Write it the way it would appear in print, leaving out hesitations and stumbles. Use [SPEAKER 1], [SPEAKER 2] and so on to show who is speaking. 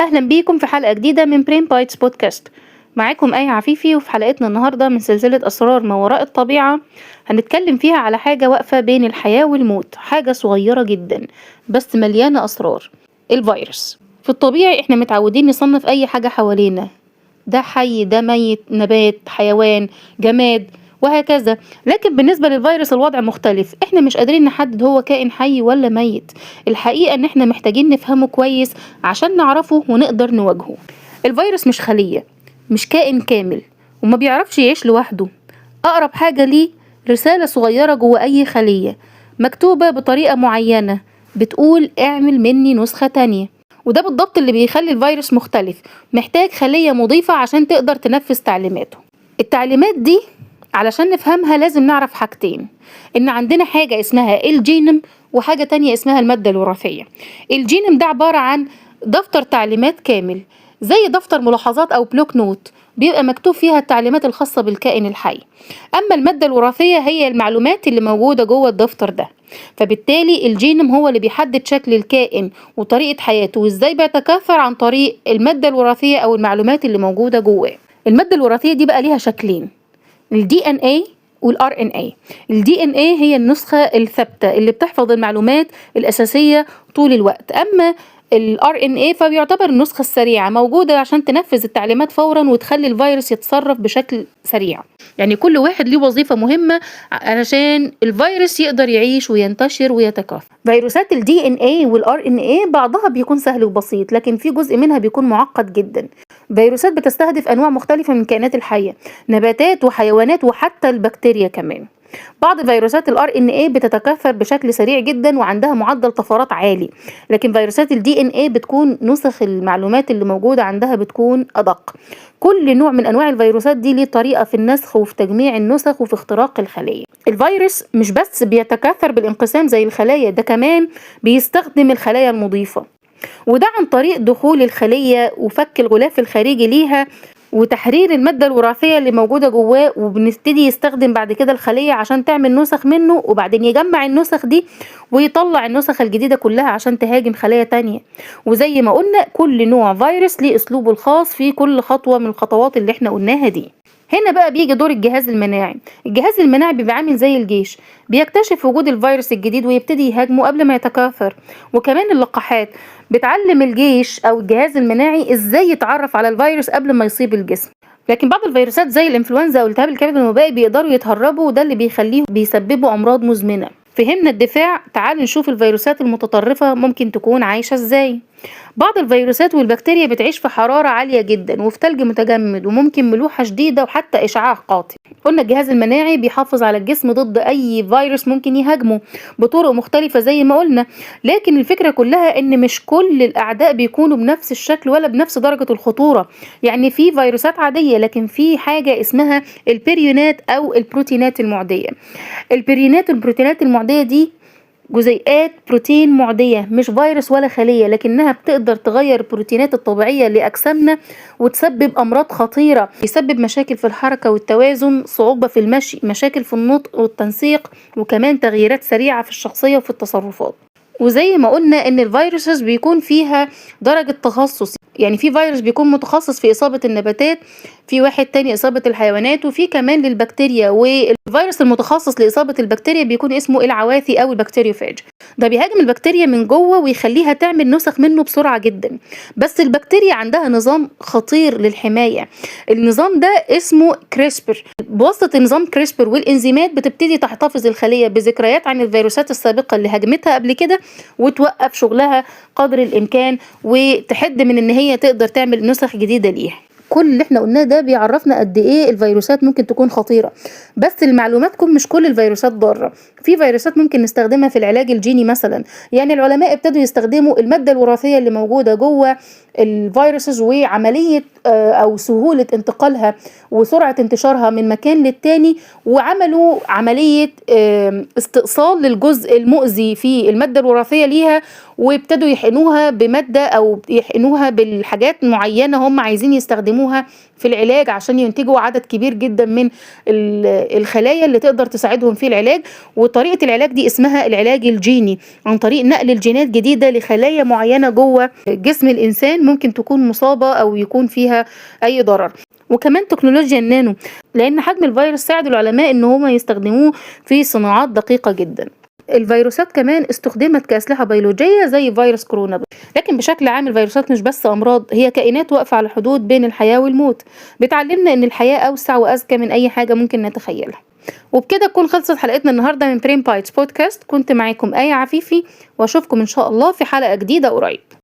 [SPEAKER 1] أهلا بيكم في حلقة جديدة من Brain Bites Podcast. معاكم آية عفيفي، وفي حلقتنا النهاردة من سلسلة أسرار ما وراء الطبيعة هنتكلم فيها على حاجة واقفة بين الحياة والموت، حاجة صغيرة جدا بس مليانة أسرار: الفيروس. في الطبيعي احنا متعودين نصنف أي حاجة حوالينا، ده حي، ده ميت، نبات، حيوان، جماد، وهكذا. لكن بالنسبة للفيروس الوضع مختلف، احنا مش قادرين نحدد هو كائن حي ولا ميت. الحقيقة ان احنا محتاجين نفهمه كويس عشان نعرفه ونقدر نواجهه. الفيروس مش خلية، مش كائن كامل، وما بيعرفش يعيش لوحده. اقرب حاجة ليه رسالة صغيرة جوه اي خلية مكتوبة بطريقة معينة بتقول اعمل مني نسخة تانية. وده بالضبط اللي بيخلي الفيروس مختلف، محتاج خلية مضيفة عشان تقدر تنفذ تعليماته. التعليمات دي علشان نفهمها لازم نعرف حاجتين: ان عندنا حاجة اسمها الجينوم وحاجة تانية اسمها المادة الوراثية. الجينوم ده عبارة عن دفتر تعليمات كامل، زي دفتر ملاحظات او block note، بيبقى مكتوب فيها التعليمات الخاصة بالكائن الحي. اما المادة الوراثية هي المعلومات اللي موجودة جوه الدفتر ده. فبالتالي الجينوم هو اللي بيحدد شكل الكائن وطريقة حياته وازاي بيتكاثر عن طريق المادة الوراثية او المعلومات اللي موجودة جواه. المادة الوراثية دي بقى ليها شكلين: ال DNA وال RNA. ال DNA هي النسخة الثابتة اللي بتحفظ المعلومات الأساسية طول الوقت، أما ال RNA فبيعتبر النسخة السريعة، موجودة عشان تنفذ التعليمات فورا وتخلي الفيروس يتصرف بشكل سريع. يعني كل واحد ليه وظيفة مهمة علشان الفيروس يقدر يعيش وينتشر ويتكاثر. فيروسات ال DNA وال RNA بعضها بيكون سهل وبسيط، لكن في جزء منها بيكون معقد جدا. فيروسات بتستهدف أنواع مختلفة من الكائنات الحية، نباتات وحيوانات وحتى البكتيريا كمان. بعض فيروسات ال RNA بتتكاثر بشكل سريع جدا وعندها معدل طفرات عالي، لكن فيروسات ال DNA بتكون نسخ المعلومات اللي موجودة عندها بتكون أدق. كل نوع من أنواع الفيروسات دي ليه طريقة في النسخ وفي تجميع النسخ وفي اختراق الخلية. الفيروس مش بس بيتكاثر بالانقسام زي الخلايا، ده كمان بيستخدم الخلايا المضيفة، وده عن طريق دخول الخلية وفك الغلاف الخارجي ليها وتحرير المادة الوراثية اللي موجودة جواه، وبنبتدي يستخدم بعد كده الخلية عشان تعمل نسخ منه، وبعدين يجمع النسخ دي ويطلع النسخ الجديدة كلها عشان تهاجم خلايا تانية. وزي ما قلنا كل نوع فيروس ليه أسلوبه الخاص في كل خطوة من الخطوات اللي احنا قلناها دي. هنا بقى بيجي دور الجهاز المناعي. الجهاز المناعي بيبقى عامل زي الجيش، بيكتشف وجود الفيروس الجديد ويبتدي يهاجمه قبل ما يتكاثر. وكمان اللقاحات بتعلم الجيش او الجهاز المناعي ازاي يتعرف على الفيروس قبل ما يصيب الجسم. لكن بعض الفيروسات زي الانفلونزا او التهاب الكبد الوبائي بيقدروا يتهربوا، وده اللي بيخليهم بيسببوا امراض مزمنه. فهمنا الدفاع، تعالوا نشوف الفيروسات المتطرفة ممكن تكون عايشة ازاي. بعض الفيروسات والبكتيريا بتعيش في حرارة عالية جدا وفي تلج متجمد وممكن ملوحة شديدة وحتى إشعاع قاتل. قلنا الجهاز المناعي بيحافظ على الجسم ضد أي فيروس ممكن يهاجمه بطرق مختلفة زي ما قلنا، لكن الفكرة كلها إن مش كل الأعداء بيكونوا بنفس الشكل ولا بنفس درجة الخطورة. يعني في فيروسات عادية، لكن في حاجة اسمها البريونات أو البروتينات المعدية. البريونات والبروتينات المعدية دي جزيئات بروتين معدية، مش فيروس ولا خلية، لكنها بتقدر تغير البروتينات الطبيعية لأجسامنا وتسبب أمراض خطيرة. يسبب مشاكل في الحركة والتوازن، صعوبة في المشي، مشاكل في النطق والتنسيق، وكمان تغييرات سريعة في الشخصية وفي التصرفات. وزي ما قلنا ان ال viruses بيكون فيها درجة تخصص، يعني في فيروس بيكون متخصص في إصابة النباتات، في واحد تاني إصابة الحيوانات، وفي كمان للبكتيريا. والفيروس المتخصص لإصابة البكتيريا بيكون اسمه العواثي أو ال bacteriophage. ده بيهاجم البكتيريا من جوه ويخليها تعمل نسخ منه بسرعة جدا. بس البكتيريا عندها نظام خطير للحماية، النظام ده اسمه كريسبر. بواسطة نظام كريسبر والإنزيمات بتبتدي تحتفظ الخلية بذكريات عن الفيروسات السابقة اللي هاجمتها قبل كده، وتوقف شغلها قدر الإمكان وتحد من إن هي تقدر تعمل نسخ جديدة ليها. كل اللي احنا قلناه ده بيعرفنا قد ايه الفيروسات ممكن تكون خطيرة. بس لمعلوماتكم مش كل الفيروسات ضارة، في فيروسات ممكن نستخدمها في العلاج الجيني مثلا. يعني العلماء ابتدوا يستخدموا المادة الوراثية اللي موجودة جوه ال viruses وعملية او سهولة انتقالها وسرعة انتشارها من مكان للتاني، وعملوا عملية استئصال للجزء المؤذي في المادة الوراثية ليها، وابتدوا يحقنوها بمادة او يحقنوها بالحاجات معينة هم عايزين يستخدموها بيستخدموها في العلاج عشان ينتجوا عدد كبير جدا من الخلايا اللي تقدر تساعدهم في العلاج. وطريقة العلاج دي اسمها العلاج الجيني، عن طريق نقل الجينات جديدة لخلايا معينة جوه جسم الإنسان ممكن تكون مصابة أو يكون فيها أي ضرر. وكمان تكنولوجيا النانو، لأن حجم الفيروس ساعد العلماء إن هما يستخدموه في صناعات دقيقة جدا. الفيروسات كمان استخدمت كأسلحة بيولوجية زي فيروس كورونا. لكن بشكل عام الفيروسات مش بس أمراض، هي كائنات واقفة على الحدود بين الحياة والموت، بتعلمنا إن الحياة أوسع وأذكى من أي حاجة ممكن نتخيلها. وبكده تكون خلصت حلقتنا النهاردة من Brain Bites Podcast. كنت معاكم آية عفيفي، وأشوفكم إن شاء الله في حلقة جديدة قريب.